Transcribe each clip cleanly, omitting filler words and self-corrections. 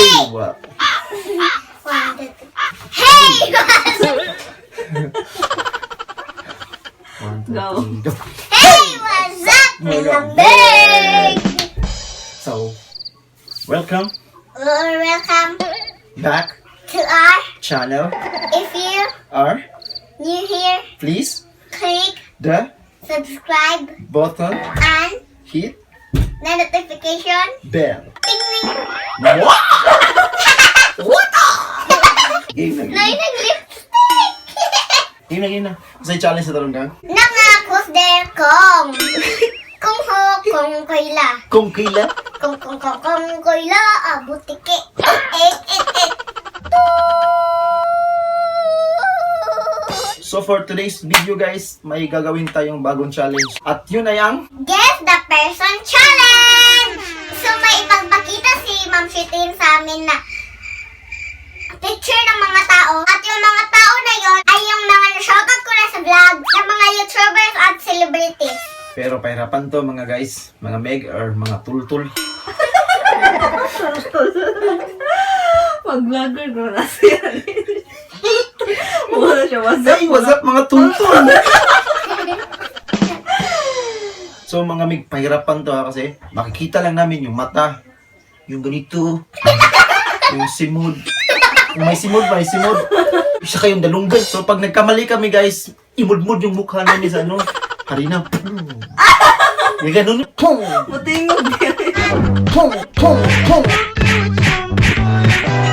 Hey! What? One, two, three. Hey! What's up? One, two, Go. three, go. Hey, what's up, mga big? So, welcome Welcome back to our, channel if you R. new here, Please click the subscribe button, and hit the notification. Bell. Ting ting. What? What? Game na, game Nay na. nag-lipstick. Game na, game na. Sa challenge sa tarong gang? Nangakos der kong. Kung ho, kung koila. Kung kaila? Kung koila, abutike. Eh, eh, eh. So for today's video, guys, may gagawin tayong bagong challenge. At yun ay ang Guess the person challenge! So may ipagpakita si Ma'am Shitin sa amin na picture ng mga tao. At yung mga tao na yon ay yung mga na-shoutout ko na sa vlog ng mga YouTubers at celebrities. Pero pahirapan to, mga guys, mga meg or mga tultul. Mag-vlogger ko na siya. Wala siya, what's up? Hey, what's up, mga tultul? So mga mig, pahirapan to ha, kasi makikita lang namin yung mata, yung ganito, yung simod. Yung may simod, may simod. Isa kayong dalunggan. So pag nagkamali kami, guys, imudmud yung mukha namin sa ano, harina. Pum. Yung ganun. Pum! Mutingog. Pum! Pum! Pum!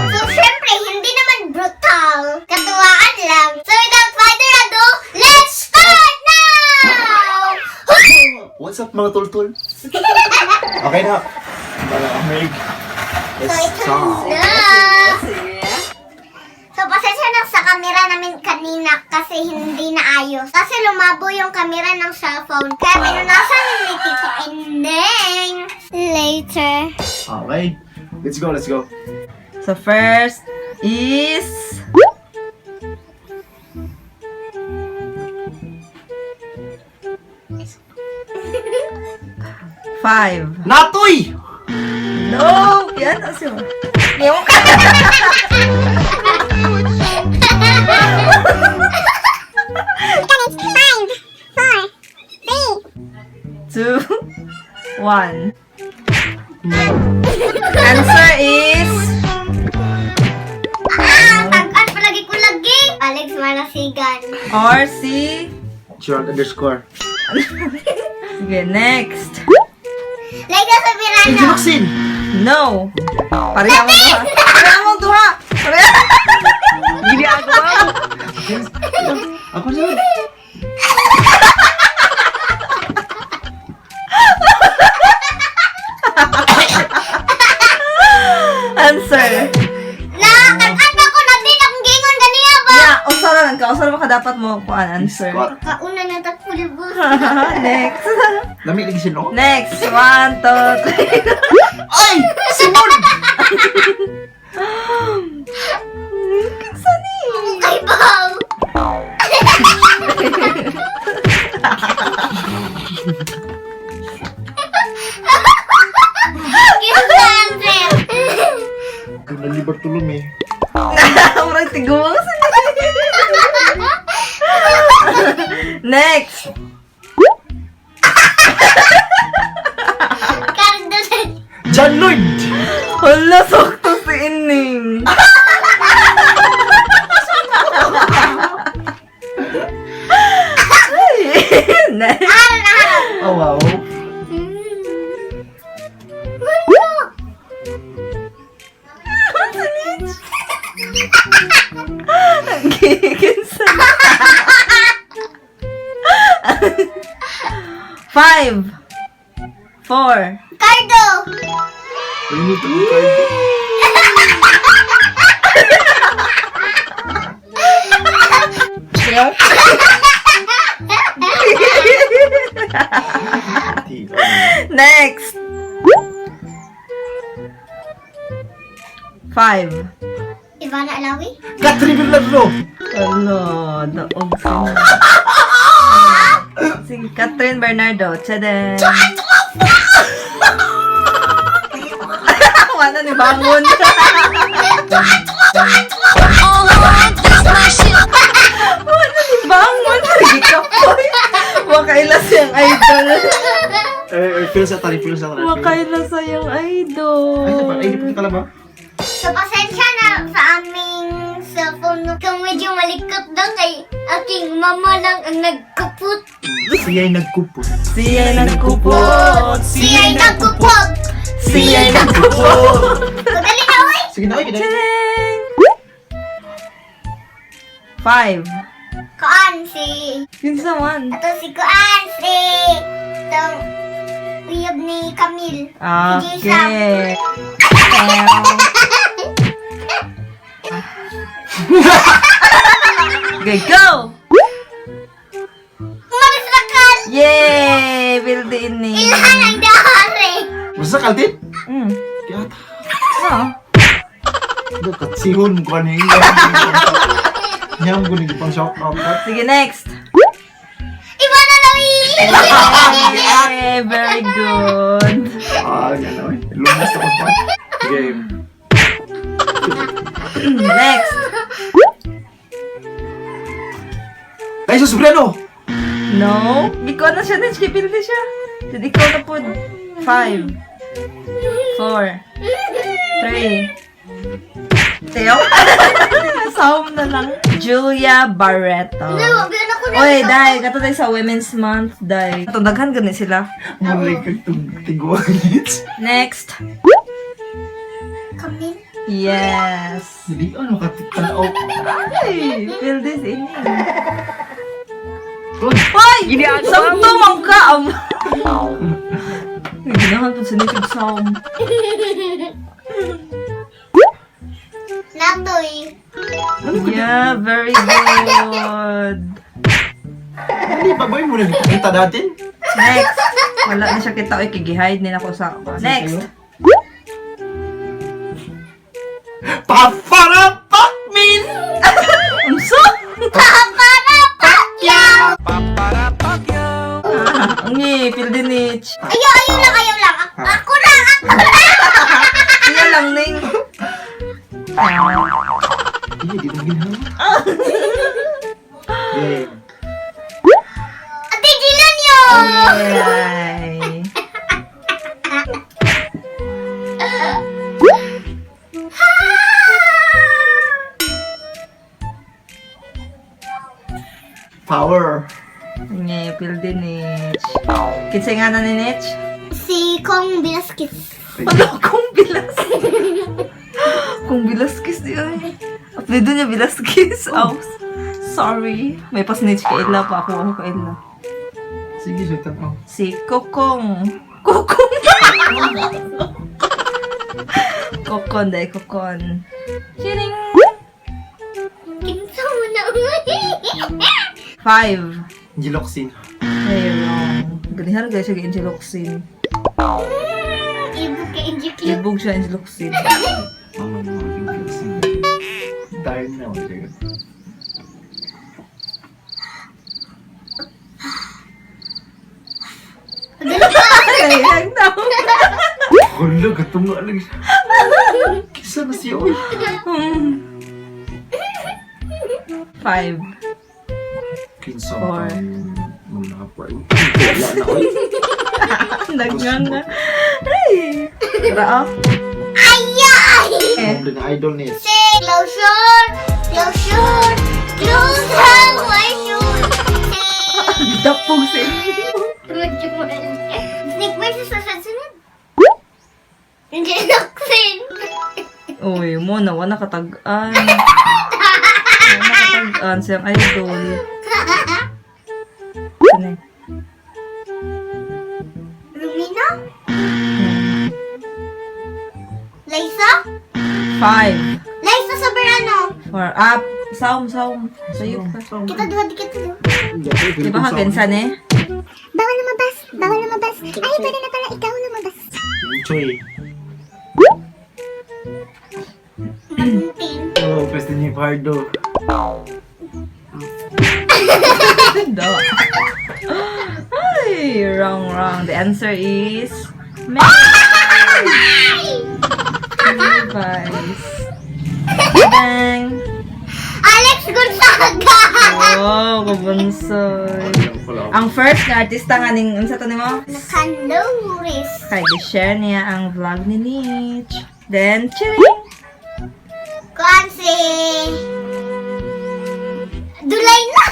So syempre, hindi naman brutal. Katuwaan lang. So without further ado, let's start now! What's up, mga tultul? Okay na. Para mig. So Let's ito start. na! Sige. So, pasensya na sa camera namin kanina kasi hindi naayos. Kasi lumabo yung camera ng cellphone. Kaya pinunasan ni Tito Ineng. Later. Okay. Let's go, let's go. So first is five. Natoy! No! Yan, asyo. Yung Five, four, three. Two, one. Answer is Ah, tag-an palagi ko lagi. Alex Marasigan. or C. Gerald_. Sige, next. Laika sa Pirano. Introduction! No. Pareha mong duha. Pareha mong duha. Pareha. Ginagawa mo. Ako na. Answer. Na, tag-an ba ko na din akong gingon ganiya ba? Yeah, usara lang ka. Usara ka dapat mo kuan answer. Squat. Kauna na tagpulbos. Next. Lami lagi siya, no? Next. One, two, three. Ay! Simon! Kinsa ni? Kay Bow. Kinsa answer? Ganali Bartolome. Murag tiguang sa Next. Cardo John Lloyd! Hala, sakto si Ining. Ay, next. Haron, haron. Oh, wow. Kinsa ni? Five. Four. Cardo. Minuto ko card. Next. Five. Ivana Alawi? Catherine Bernardo! Hala, daog sila. Sige, Catherine Bernardo. Tchadan! Wala na. ni bangon. Wala ni bangon. Sige ka po. Wakaila siyang idol. Eh, feel sa tari, feel sa tari. Wakaila siyang idol. Ay, ay, di pa kita ba? So, pasensya na sa aming cellphone. Kung medyo malikot daw kay aking mama lang ang nagkupot. Siya'y nagkupot. Siya'y nagkupot. Siya'y nagkupot! Siya'y nagkupot. Madali na, uy! Sige na, oy, gina. Tcharing! Five. Kuan si... Yun sa one. Ato si Kuan si... Itong uyab ni Camille. Okay. Okay, go! Marisakal! Yay! Build in ni. Ilhan ang dahari! Basta kaltin? Kaya ta. No. Katsihon ko ni. Nyam ko ni pang shout out. Sige, next. Iba na lang. Yay! Very good. Ah, gano'n. Oy. Lumas ako pa. Game. Next. Ay, sa sobrano! No. Ikaw na siya, Nitch. Kipildi siya. Then ikaw na po. Five. Four. Three. Teo? Sawm na lang. Julia Barreto. No, ganun ako na. Oy, dai, kato tayo sa Women's Month, dai. Ito, daghan gani sila. Muli kag tiguangit. Next. Camille? Yes. Hindi ano katitanaw. Ay, feel this in. Uy! Hoy! Samto man ka! Uy, ginahan po sa nitog sawm. Natoy. Yeah, very good. Hindi pa boy mo nagkita natin? Next. Wala na siya kita. Oy, kigi-hide nila ko sa... Next. Paparapakmin! Unso? Paparapakyaw! Ah, Ngi, feel din niche. Ayaw, ayaw lang, ayaw lang. Ako lang, ako lang! Iya lang, Ning. Ah. Hindi, di ba ginawa? Game. Ate, gilan yun! Yay. Power. Ngi, feel din niche. Kinsay nga na ni Nitch? Si Kong Velasquez. Ano, kung bilas. Kung Velasquez di ay. Apelido niya Velasquez. Oh, sorry. May pa-snitch kay Ella pa ako. Ako kay Ella. Sige, siya tanaw. Si Kokong. Kokong. Kokon, dahil Kokon. Chiring! Kinsa mo na. Five. Giloksin. Ay, wrong. Ganihan guys, siya kay Angel Locsin. Ibog kay Inji Cute. Ibog siya Angel Locsin. Mama mo Giloksin. Tired na ako siya. Ay, lang daw. Hala, katunga lang siya. Kisa na siya, oy. Five. Kinsa Four. pa mga pa. Wala na, oy. Daghang na. Ay! Tara, oh. Ayay! Eh. Ang na idol ni. Si closure, closure, closure, closure. Si Dapog sa inyo. Snake versus sa sunod. Hindi Locsin. Uy, mo na, wala katag-an. Wala katag-an siyang idol. Ano eh? Lumina? Liza? Five. Liza Soberano. Four. Up. Saum, saum. Sayo pa. Kita duha, di kita duha. Di ba ka kinsan eh? Bawal lumabas, bawal lumabas. Ay, pwede na pala ikaw lumabas. Choy. Martin. Oh, pwede niya Pardo. Daw. Ay, wrong, wrong. The answer is... May. Vice. Bang! Alex Gonzaga! Wow, kabunsoy. Ang first nga artista nga ning unsa to nimo? Nakanoris. Kay gi-share niya ang vlog ni Nitch. Then, chiring! Kuan si... Dulay na!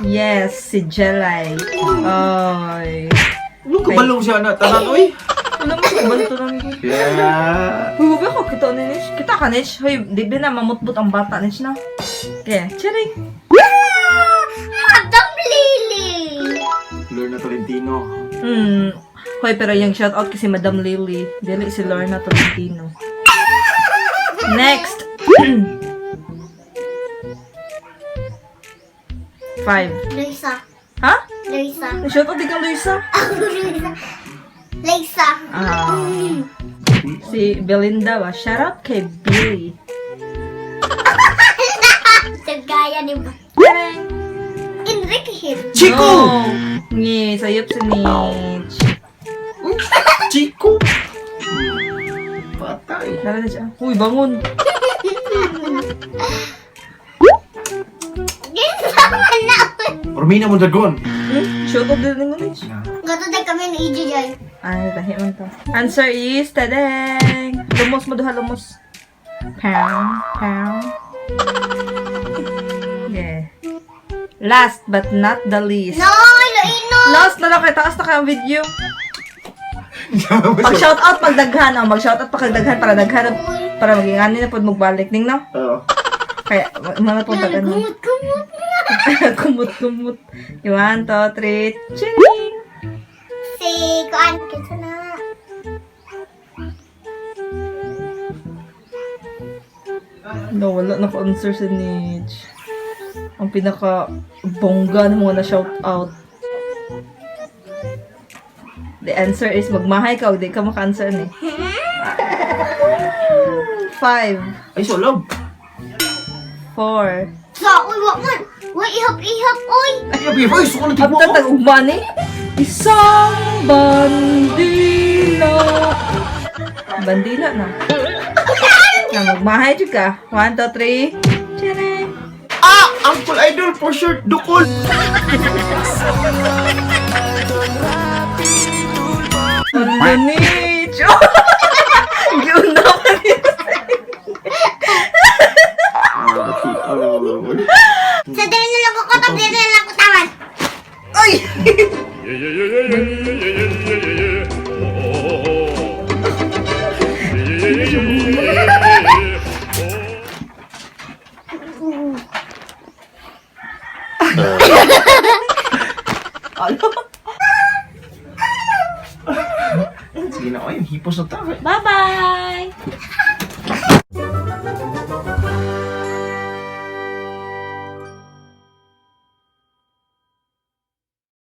Yes, si Jelay. Oy. Nung kabalong siya na, tanan, oy. Ano mo kabalo to lang ko? Yeah. Huy, huwag ako kita ni Nitch. Kita ka, Nitch. Hoy, di ba na mamutbot ang bata, Nitch, na? Okay, chiring! Madam Lily! Lorna Tolentino. Hoy, pero yung shoutout kasi Madam Lily. Dili si Lorna Tolentino. Next! 5. Luisa. Ha? Luisa. Shoutout di kang Luisa. Luisa. Lisa. Ah. Si Belinda ba? Shoutout kay Billy. Sa gaya ni Tadang! Enrique Hill. Chico! No. Ngi, sayop si Nitch. Chico! Patay. Tara na siya. Uy, bangon. Ginsaman na. Romina Mondragon. Shoutout din mo, Nitch. Gato din kami ni EJ Joy. Ay, tahi man to. Answer is, tadang! Lumos mo duha, lumos. Pound, pound. Yeah. Last but not the least. No, Iloino. Last na lang kay taas na kayo ang video. Pag shout out pagdaghan, oh, mag shout out pagdaghan para daghan para maging ani na pod magbalik ning no. Oo. Kaya mga pod daghan. Kumot, kumot na. Kumot kumot. 1, 2, 3, ching! Si Kuan. Kinsa na. No, wala na answer si Nitch. Ang pinaka bongga ng mga na shout out. The answer is magmahay ka o di ka maka-answer ni. 5, Ay, so love. 4. Sa, uy, wa man. Uy, ihap, ihap, uy. Ay, abi, ay, suko na tigmo Abta ko. tag-ugma ni. Isang bandila. Bandila na. Na magmahay jud ka. 1, 2, 3. Tcharing! Ah! Uncle Idol for sure. Dukol. Ano ni? Yun na pa niya. Sa dali na lang ko, kotok, dali na lang ko taman. Ay! Yeah, yeah, yeah, yeah, yeah, yeah, yeah, yeah, yeah, yeah. Oh, oh, oh, oh. Yeah, yeah, yeah, yeah, yeah, yeah, yeah, yeah. Oh. Ano? Sige na, ay, hipos na tayo. Bye-bye!